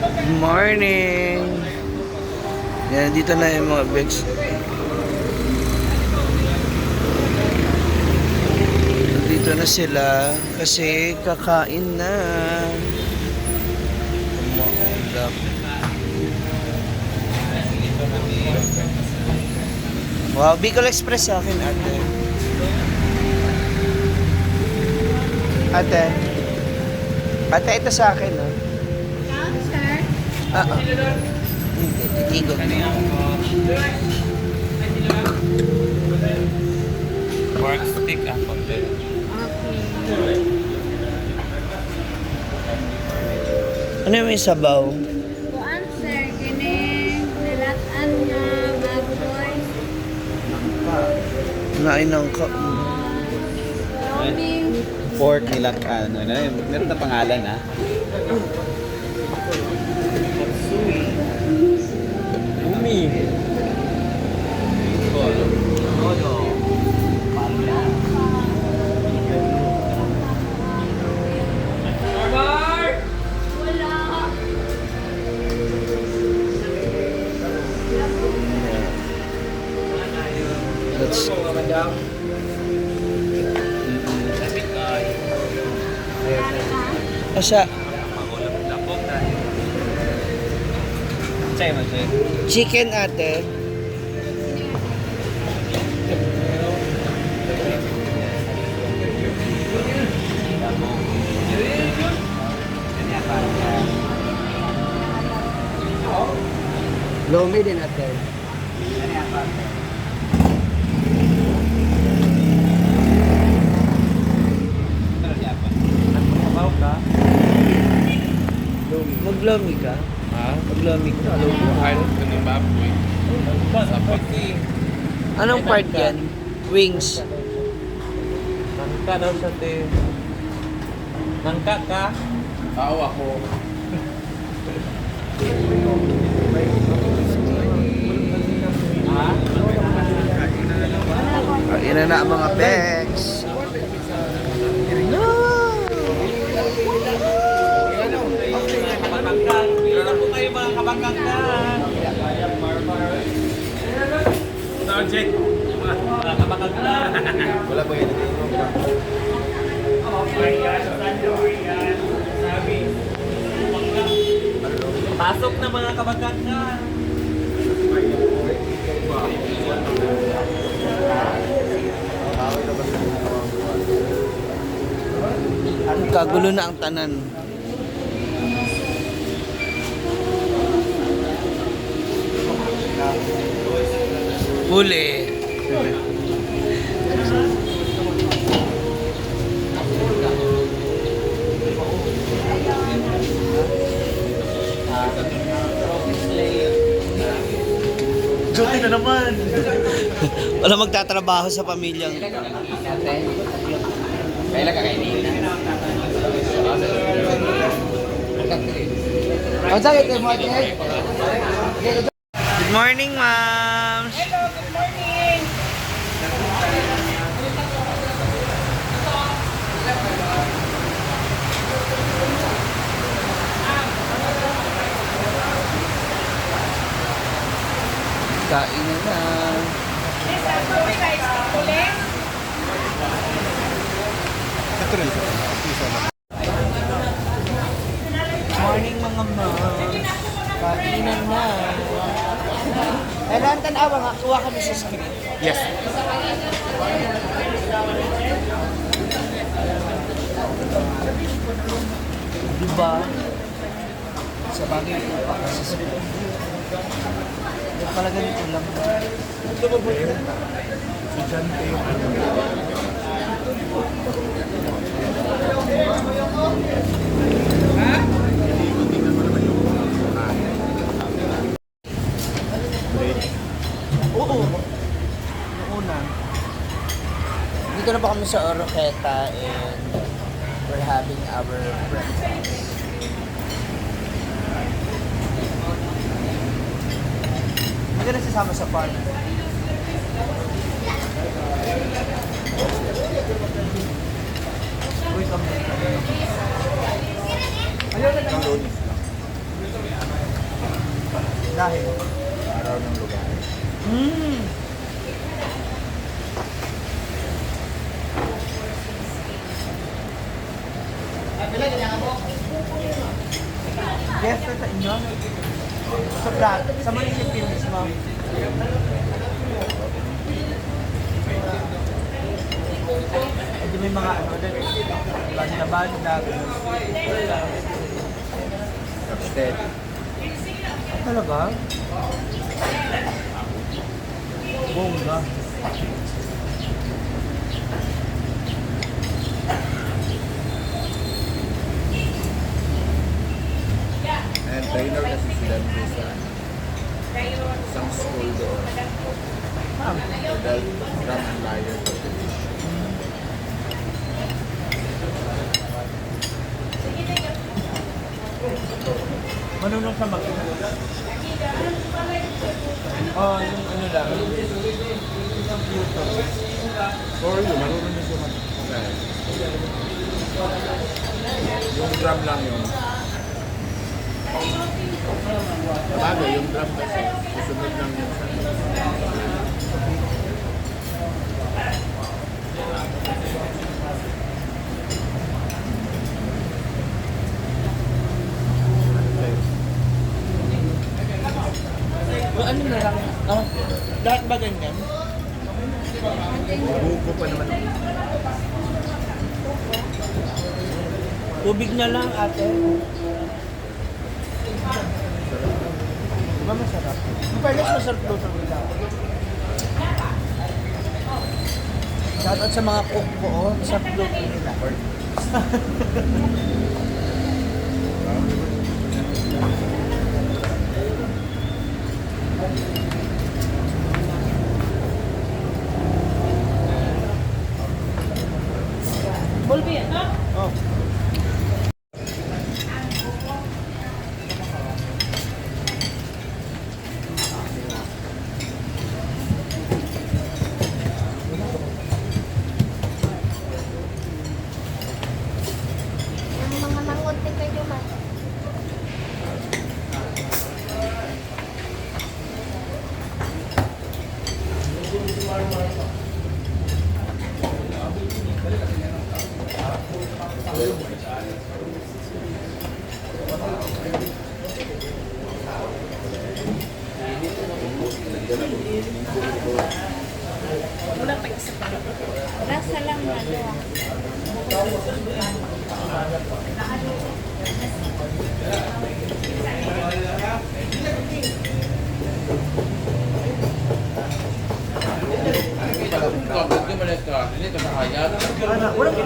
Good morning! Yan, dito na yung mga bags. Dito na sila kasi kakain na. Umaulap. Wow, Bicol Express sa akin, ate. Ate. Ate, ito sa akin, oh. Ah, ah. Hindi, titigo. Pork stick ako. Ano yung may sabaw? Kuan sir, kini nilatan nga baboy. Nainang ka. Lomi. Pork nila, ano, ano, meron na pangalan ah. Umi. Wala. Let's. Asa, Chay mo, chay. Chicken, ate. Lomi din, ate. ka? Maglomi ka? Ha? Maglomi ka. Ay, ano baboy? Sapoti. Anong part yan? Wings. Nangka daw siya, te. Nangka ka? Tao ako. Ha? Ayun na na ang mga pegs. No! Kabangkang. Pila na po kayo mga kabangkangkan. Project. Mga kabangkangkan. Wala ba yun? Pasok na mga kabangkangkan. Ang kagulo na ang tanan. Huli. Duty na naman! Wala magtatrabaho sa pamilyang ito. Kailan ka kainin? Good morning, ma'am. Hello, good morning. Kain na na. Yes, ako may rice ulit. Morning, mga ma'am. Kainan na. Kailangan tanawa nga, kuha kami sa screen. Yes. Diba? Sa bagay ko pa kasi sa Yung pala ganito lang. Oo. Yung una. Dito na pa kami sa Oroqueta and we're having our breakfast. Hindi ka nasasama sa farm. Uy, kami. Dahil. Araw ng lugar. Yes, sa inyo? Sa plat, sa munisipyo mismo. Hindi may mga ano din, banda-banda, ganun. Steady. Ah, talaga? Bongga. And trainer kasi sila doon sa isang school doon. Ma'am, Adult Drum and Liar Competition. manunong sa mag. Oh, yung ano lang. Computer. For you, marunong din siya mag. Yung drum lang yun. Sabagay, yung drum kasi, susunod lang yun sa. Well, ano na lang? Ah, lahat ba ganyan? Buko pa naman. Tubig na lang, ate. Diba masarap? Yung fairness, masarap luto nila. Shoutout sa mga cook ko, oh. Masarap luto nila. Oh. Ang mga mangot ni kayo man. Rasa lang ano. Ano, walang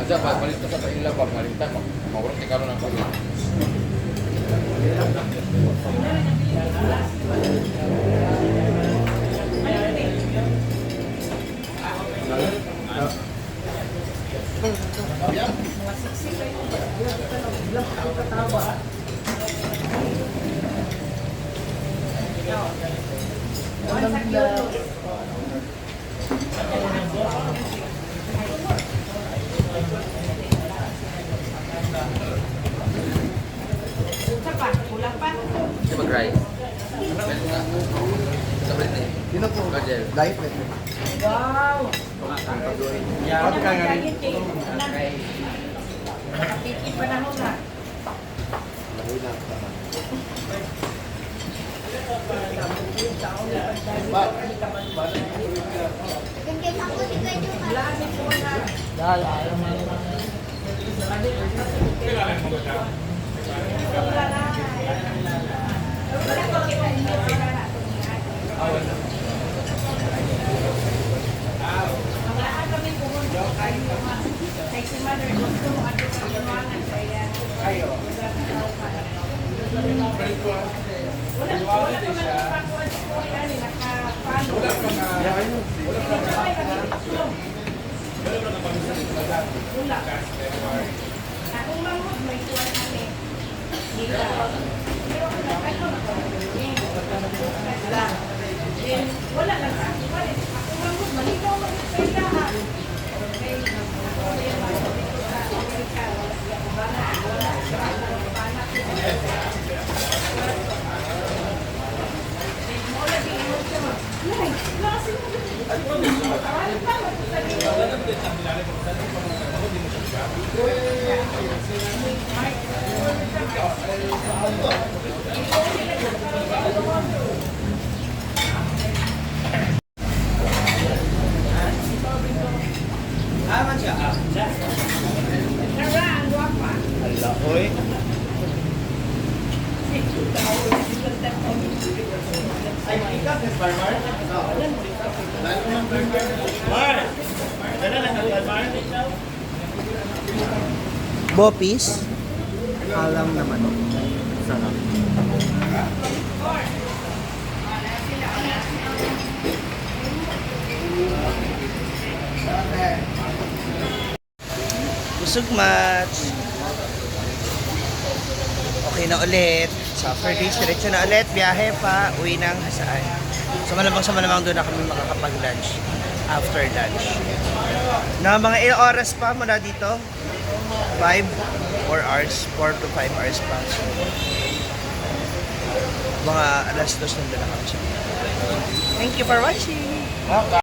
Aja, balik ka sa paila ba? Baliktad, mawurot ni karon ang pagod. Hindi mag-rice. Meron ka. Sa bread na eh. Sino po? Kajel. Life eh. Wow! Bakit ka nga rin? Nakapikit pa na na. Kaya mangot ni kayo man. Dahil ayaw mo. Akong mangod may kuwan kami. Dila. Pero kung nagkakaroon ako, then, wala lang sa ako. Akong mangod, malinaw man sa iya. Kay ako rin, dito sa Amerika, wala siya kubana, wala siya kubana. Then, mo lagi ingon siya, ma'am. Nay, nasa mo. Ano pa, magsasabi. Ah, man siya. Ah, siya. Tara, ang gwapa. Ala, oy. Ay, ikaw, farmer? Mar! Dala lang ang Mar. Bopis? Alam naman. Sarap. Busog match. Okay na ulit. So after this, diretso na ulit. Biyahe pa. Uwi ng Jasaan. So malamang sa malamang doon na kami makakapag-lunch. After lunch. Na mga ilang oras pa mula dito? 5, 4 hours. 4 to 5 hours pa. So, mga alas 2 nandun na kami. Thank you for watching.